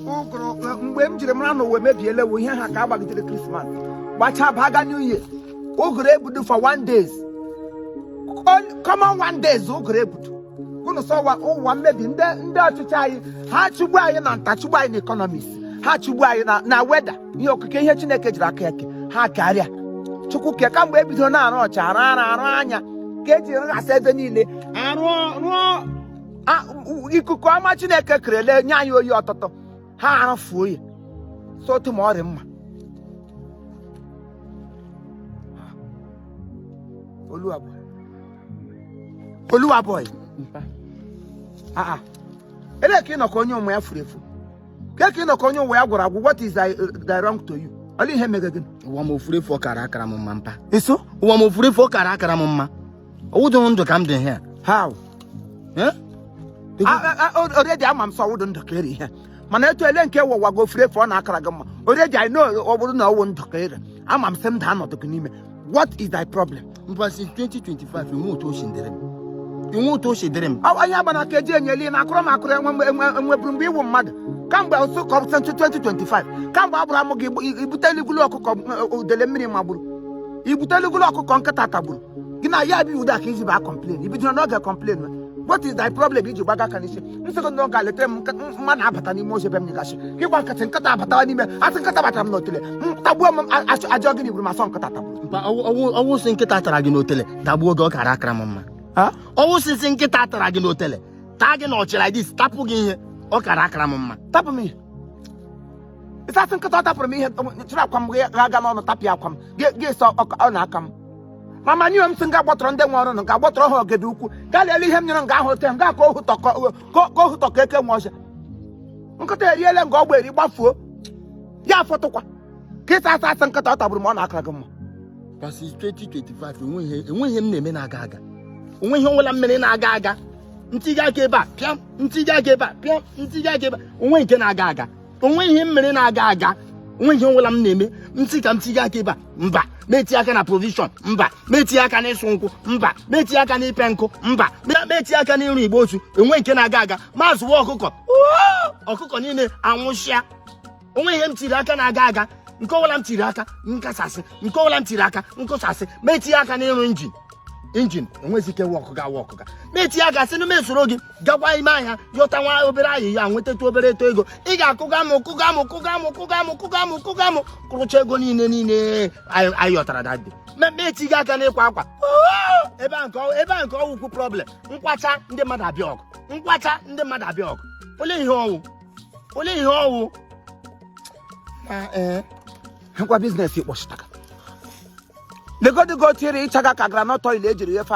Ụgụrụ mgbe m jiri mara na ụwa emebiela wụ ihe ha ka agbagidere Christmas gbachaa baga New Year. Ụgụrụ ebudu for one days, common one days ụgụrụ ebudu. Unu sọ ụwa mmebi. Ndị ọchịchị anyị ha chụgbu anyị na nta, chụgbu anyị na economics, ha chụgbu anyị na weather, ihe okike, ihe Chineke jiri aka eke ha karịa Chukwu ke. Kamgbe e bidoro na-arụ ọcha, arụ ara, arụ anya ka eji rụghasị ebe niile, arụ rụọ ikuku ọma Chineke kerele nye anyị oyi ọtụtụ, ha arụfuo ya. So otu ma ọ dị mma. Oluwa boy, Oluwa boy, aa, ele ka ị nọ ka onye ụmụ ya furu efu, ka ka ị nọ ka onye ụwa ya gwụrụ agwụ. What is the wrong to you? Olee ihe mere gị? Ụwa m ofuru efu, ọ kara akara m mma, mpa. Iso? Ụwa m ofuru efu, ọ kara akara m mma. Ọwụdụ ndụ ka m dị here. How? Eh? Already ama m sọ ọwụdụ ndụ ka eri ihe, mana etu ele nke wụwa gị ofuru efu, ọ na-akara gị mma. Already I know ọ bụrụ na ọwụ ndụ ka eri, ama m sị m daa nọdụ gị n'ime. What is thy problem? Mpa, since 2025, enwe otu o si dịrị m, enwe otu o si dịrị m. Onye agba na aka eji enyeli na akụrụ m akụrụ enweburu mgbe iwu mmadụ kamgbe ụsụ ka ọ bụ 2025, kamgbe a gbara m gị ibuteligulu ọkụkọ udele mmiri magburu, ibuteligulu ọkụkọ nkịta tagburu gị na ya bi ụda ka iji baa complain. Ibidoro n'oge complain. What is thy problem iji gbaga aka n'isi? Nsị gị na ọ ga-letere m mmadụ abata n'ime ozi ebe m nyegasị ịgba nkịtị, nkịta abatara n'ime, asị nkịta batara m n'otele m tagbuo m, ajọ gịnị gburu m asọ nkịta tagburu? Mpa, ọwụ sị nkịta tara gị n'otele tagbuo gị, ọ kara akara m mma. Ha? Ọwụ sị nkịta tara gị n'otele, taa gị n'ọchị like this, tapụ gị ihe, ọ kara akara m mma. Tapụ m ihe ịsasị nkịta ọ tapụrụ m ihe, chịrị akwa m ga-aga n'ọnụ tapịa akwa m gị sọ ọ na-aka m. Mama nye m sị nga gbọtọrọ ndị nwe ọrụ nụ, ga gbọtọrọ ha ogede ukwu, gaa lelee ihe m nyere nga ahụ ote nga ka ohu tọkọ ka ohu tọkọ eke nwe ọcha. Nkịta eriele nga ọgba eri gbafuo ya afọtụkwa ka ịsa asa asị nkịta ọ tagburu m, ọ na-akara gị mma. Since 2025, enweghị ihe m na-eme na-aga aga, onwe ihe ọbụla m mere na-aga aga. Ntiga aka ebe a pịam, ntiga aka ebe a pịam, ntiga aka ebe a, onwe nke na-aga aga. Onwe ihe m mere na-aga aga, onwe ihe ọbụla m na-eme. Ntị ka m tiga aka ebe a, mba. Ma etinye aka na provision, mba. Ma etinye aka n'ịsụ nkwụ, mba. Ma etinye aka n'ịpe nkụ, mba. Ma etinye aka n'ịrụ igbe otu, enwe nke na-aga aga. Ma azụwa ọkụkọ, ọkụkọ niile anwụsịa. Onwe ihe m tiri aka na-aga aga. Nke ọbụla m tiri aka, nkasasị. Nke ọbụla m tiri aka, nkụsasị. Ma etinye aka n'ịrụ engine, engine enwezi ike wọkụga wọkụga. Ma etinye aka sị na m esoro gị gakwa ime ahịa, yọta nwa obere ahịhịa, nwetatu obere eto ego, ị ga-akụga m, kụga m, kụga m, kụga m, kụga m, kụga m, kụrụcha ego niile niile anyị yọtara that day. Ma etinye aka n'ịkwa akwa, ebe a nke ọwụkwu problem. Nkwacha, ndị mmadụ abịa ọgụ. Nkwacha, ndị mmadụ abịa ọgụ. Olee ihe ọwụ? Olee ihe ọwụ na ee? Ngwa, business ịkpọchitara legodigo tiri ịchaga ka groundnut oil ejiri ghefe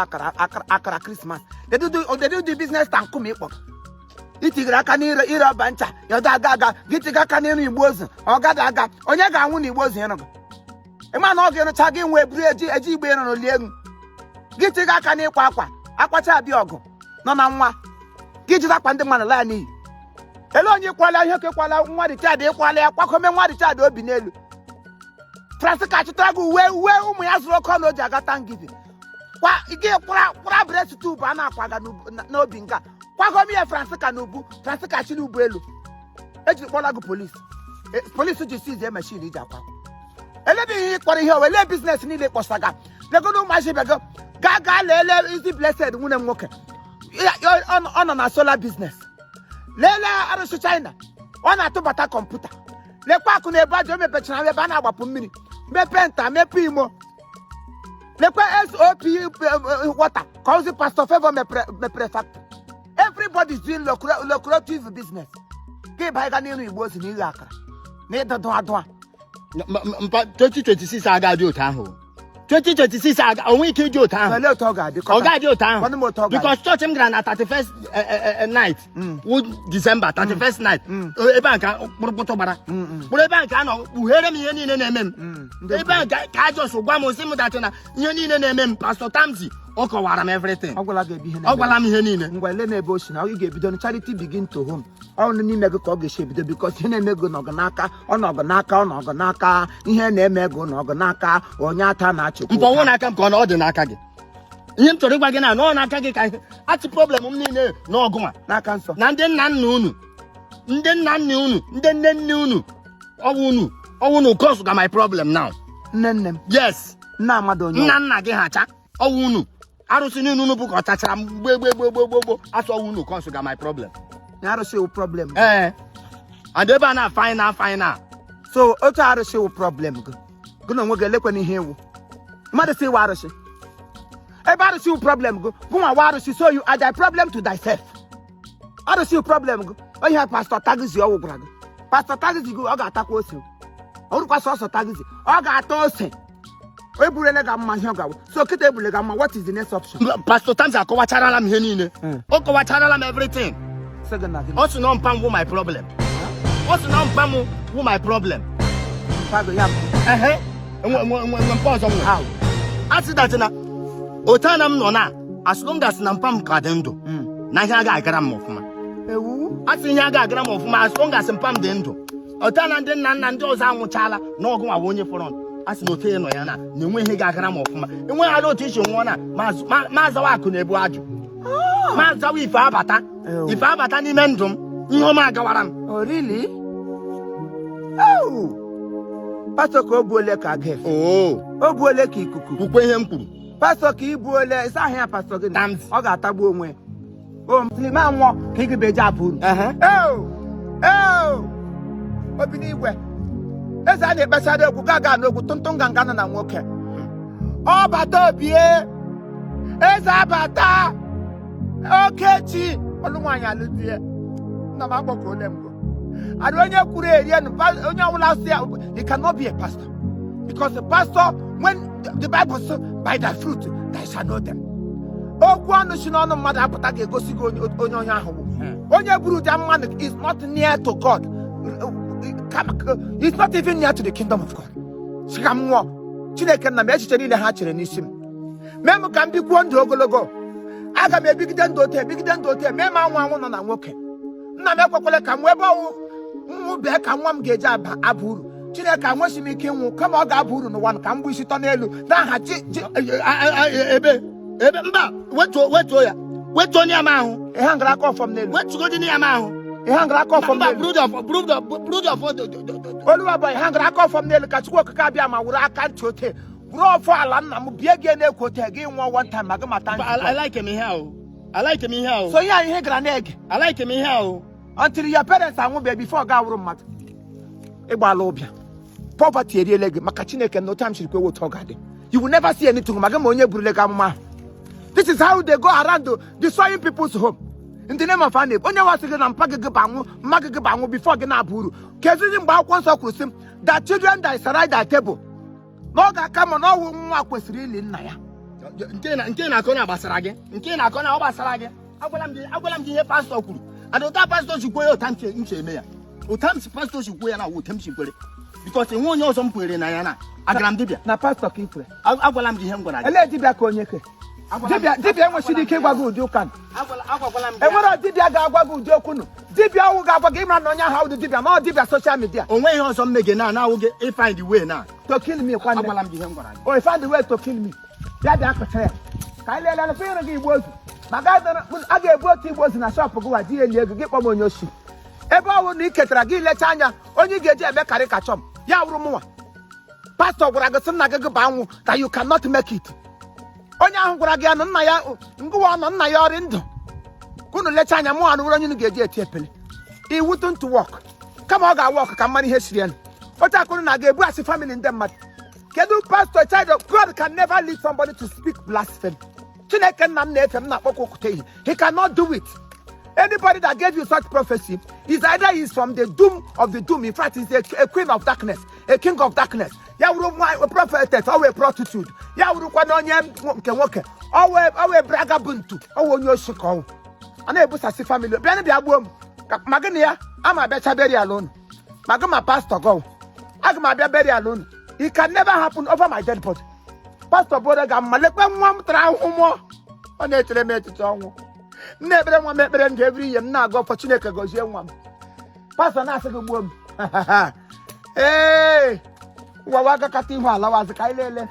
akara Christmas. Ledu business ta nkume ịkpọ itigere aka n'ire ire ọba ncha yọda aga aga gị tiga aka n'ịrụ igbo ozu, ọ gada aga. Onye ga-anwụ na igbo ozu ịrụ gị? Ịma na ọ ga-ịrụcha gị nwee buru eji igbe ịrụrụ lie elu gị. Tiga aka n'ịkwa akwa, akwacha abịa ọgụ nọ na nwa gị jide akwa ndị mmadụ laa n'iyi. Ele onye ịkwala ihe ka ịkwala nwa Richard, ịkwala ya kwakome nwa Richard obi n'elu. Francisca chụtara gị uwe ụmụ ya zụrụ oke ọnụ o ji aga Thanksgiving kwa gị kwara kwara breast tube a na-akwaga n'obi nga kwagom ya Francisca n'ubu. Francisca chiri ubu elu ejiri kpọla gị polisi. Polisi ji seize machine iji akwa. Elebe ihe ịkpọrọ ihe o, ele business niile kpọsaga. Legodo ụmụazị bịago gaa gaa leele Easy Blessed, nwunye m nwoke. Ọ nọ na solar business. Lelee arụsị China, ọ na-atụbata kọmputa. Lekwa akụ na ebe aja o mepechara ebe a na-agbapụ mmiri, mepee nta, mepee imo. Lekwa sop water ka ozi Pastor Favor mepere factory. Everybody is doing lucrative business. Ka ịba ịga n'iru igbo ozi na ighe akara na ịdọdụ adụa. Mpa, 2026 aga adị otu ahụ. 2026 aga onwe ike ịdị otu ahụ. Olee otu ọ ga-adị? Ọ ga-adị otu ahụ. Gwanụ m otu ọ ga-adị. Because chọọchị m gara na 31st night wụ December 31st night, ebe a ka kpụrụkpụtụ gbara kpụrụ, ebe a ka a nọ kpughere m ihe niile na-eme m. Ndị Ebe a ka a just gwa m, sị m that na ihe niile na-eme m, Pastor Tamsi ọ kọwara m everything. Ọ gwala gị ebe ihe Ọ gwala m ihe niile. Ngwa, ele na ebe o si na ị ga-ebido na charity begin to home. Ọ n'ime gị ka ọ ga-esi ebido, because ihe na-eme gị nọgụ n'aka, ọ nọgụ n'aka, ọ nọgụ n'aka. Ihe na-eme gị nọgụ n'aka onye ata na-achịkwa. Mpọnwụ n'aka m ka ọ na ọ dị n'aka gị. Ihe m chọrọ ịgwa gị na ọ n'aka gị ka ihe achị problem m niile na ọgụnwa n'aka nsọ na ndị nna nna unu. Ndị nna nna unu, ndị nne nne unu, ọwụ unu, ọwụ unu cause ga my problem now. Nne nne m? Yes. Nna amadụ onye? Nna nna gị hacha, ọwụ unu, arụsị niile unu bụ ka ọ tachara m gbe gbe gbe gbe gbe gbe, asụ ọwụ unu cause ga my problem. Na arụsị wụ problem? Ee, and ebe a na final final. So otu arụsị wụ problem gị, gị na onwe gị elekwana ihe iwu mmadụ si wụ arụsị. Ebe arụsị wụ problem gị, gị nwa wụ arụsị. So you are thy problem to thyself. Arụsị wụ problem gị. Onye pastọ tagizi ọwụ gwara gị, pastọ tagizi gị, ọ ga-atakwa ose. Ọ bụrụkwa sọsọ tagizi, ọ ga-ata ose. Eburele ga mma ihe ọ ga-awụ. So kịta ebule ga mma, what is the next option? Pastor Tamsi akọwacharala m ihe niile. Ọ kọwacharala m everything. Sị gị na gịnị? Ọ sị na mpa m wụ my problem. Ọ sị na mpa m wụ my problem. Mpa gị ya mbụ? Ehe, enwe enwe enwe enwe mpa ọzọ m nwere. How? A sị that na otu a na m nọ na, as long as na mpa m ka dị ndụ, na ihe aga agara m ọfụma. Ewu! A sị ihe aga agara m ọfụma as long as mpa m dị ndụ. Otu a na ndị nna nna ndị ọzọ anwụchala, na ọgụ nwa bụ onye fọrọ. A sị na otu ya nọ ya na enwe ihe ga-agara m ọfụma. Enweghara otu isi nwụọ na ma azawa akụ na-ebu ajụ, ma azawa ife abata. Ewu. Ife abata n'ime ndụ m, ihe ọma agawara m. Oh, really? Oh! Pastọ, ka o buole ka aga efe. Oo. O buole ka ikuku. Kwukwe ihe m kwuru. Pastọ, ka i buole ịsa ahụ ya, pastọ gị. Tamsi. Ọ ga-atagbu onwe ya. O muslima nwụọ ka ị gị beje abụ uru. Ehe. Eo! Eo! Obi n'igwe. Eze a na-ekpesara okwu ga-aga n'okwu tụntụn nganga nọ na nwoke. Ọ bata obie. Eze abata. Okechi. Ọlụ nwaanyị alụ di ya. Nna m, akpọkuole m go. And onye kwuru erienu, onye ọbụla sị ya, he cannot be a pastor. Because the pastor, when the Bible says, "By their fruit thou shall know them." Okwu ọnụ si n'ọnụ mmadụ apụta ga-egosi gị onye ahụ bụ. Onye buru ụdị mmadụ is not near to God. Is not even near to the kingdom of God. Sị ka m nwụọ. Chineke nna m, echiche niile ha chere n'isi m. Mee m ka m bikwuo ndụ ogologo. Aga m ebigide ndụ otu, ebigide ndụ otu, mee m anwụ anwụ nọ na nwoke. Nna m, ekwekwala ka m ebe ọnwụ nwụ bee ka nwa m ga-eji aba uru. Chineke, anwesị m ike ịnwụ, kama ọ ga-aba uru n'ụwa ka m bụ isi tọ n'elu n'aha chi. Ebe ebe, mba, wetuo, wetuo ya, wetuo onye m ahụ. Ihe ngara aka ọfọm n'elu. Wetugodi ya m ahụ. Ihe ngara aka ọfọm Mba. n'elu. Buru dị ọfọ, buru dị, buru dị ọfọ. Oluwa bụ ihe ngara aka ọfọm n'elu ka Chukwu Okike abịa ma were aka ntị ote bụrụ ọfọ ala nna m bie gị na-ekwu ote gị nwụọ one time ma gị mata I ntị. like m ihe ahụ, I like m ihe ahụ. So ihe a ihe gara na-ege. I like m ihe ahụ. Until your parents anwụbe before ga awụrụ mmadụ, ịgbala ụbịa, poverty eriele gị. Maka Chineke na otu m siri kwewe, otu ọ ga-adị. You will never see anything ma gị ma onye burule gị amụma ahụ. This is how they go around destroying people's home in the name of aneb. Onye wasị gị na mpa gị gị banwụ, mma gị gị banwụ before gị na-aba uru, ka ezizi mgbe akwụkwọ nsọ kwuru sị m that children that shall thy table, na ọ ga-aka ma na ọwụ nwa kwesịrị ili nna ya. Nke na-akọ na gbasara gị, nke na-akọ na ọ gbasara gị. Agwala m gị ihe pastọ kwuru, and ụta pastọ si kwuo ya, ụta m si eme ya, ụta m si pastọ si kwuo ya na ụta m si kwere, because enwe onye ọzọ m kwere na ya na agara m dibịa. Na pastọ ka ị kwere? Agwala m gị ihe m gwara gị. Elee dibịa ka onye ke dibịa? Dibịa enwesịrị ike ịgwa gị ụdị ụka nụ. Agwakwala m gị. Enwere dibịa ga-agwa gị ụdị okwu nụ? Dibịa ọwụ ga-agwa gị, ịmara na onye ahụ awụdị dibịa, ma ọ dibịa social media. O nweghị ihe ọzọ m mege na na-awụ gị ịfind way na To kill me kwanne. Agwala m gị ihe m gwara gị. O find the way to kill me. Ya bịa kọcha ya ka anyị lelee ịrụ gị igbo ozu, maka a ga-ebu otu igbo ozu na shop gị wa ji eli ego gị kpọm onye oshi. Ebe ọ bụrụ na ị ketara gị lecha anya onye ị ga-eji eme karịkachọm ya wụrụ mụnwa. Pastọ gwara gị sị nna gị gị bụ anwụ, that you cannot make it. Onye ahụ gwara gị ya na nna ya ngụwa nọ nna ya ọrị ndụ ka unu lecha anya mụ anụrụ onye unu ga-eji eti epele. It wouldn't work, kama ọ ga-work ka mmanụ ihe siri ya. Otu akụrụ na ga-ebu asị family ndị mmadụ. Kedu pastor? Child of God can never lead somebody to speak blasphemy. Chineke nna m na-efe m na-akpọkwa okwute ihe, he cannot do it. Anybody that gave you such prophecy is either is from the doom of the doom, in fact is a queen of darkness, a king of darkness. Ya wuru nwa prophetess, ọ wee prostitute. Ya wurukwa na onye nke nwoke, ọ wee braga bụ ntu, ọ wee onye oshi ka ọnwụ. A na-ebusasị family bịa bịa gbuo m. Ma gịnị ya ama abịacha burial unu, ma gị ma pastọ gị, aga m abịa burial unu. It can never happen over my dead body. Pastọ bụrụ ga mma lekwe nwa m tara ahụhụ mụọ, ọ na-echere m echiche ọnwụ. M na-ekpere nwa m ekpere ndụ every year, m na-agọ ọfọ Chineke gọzie nwa m. Pastọ na-asị gị gbuo m. Ee, ụwa wa agakata ihu alawazi ka anyị lele.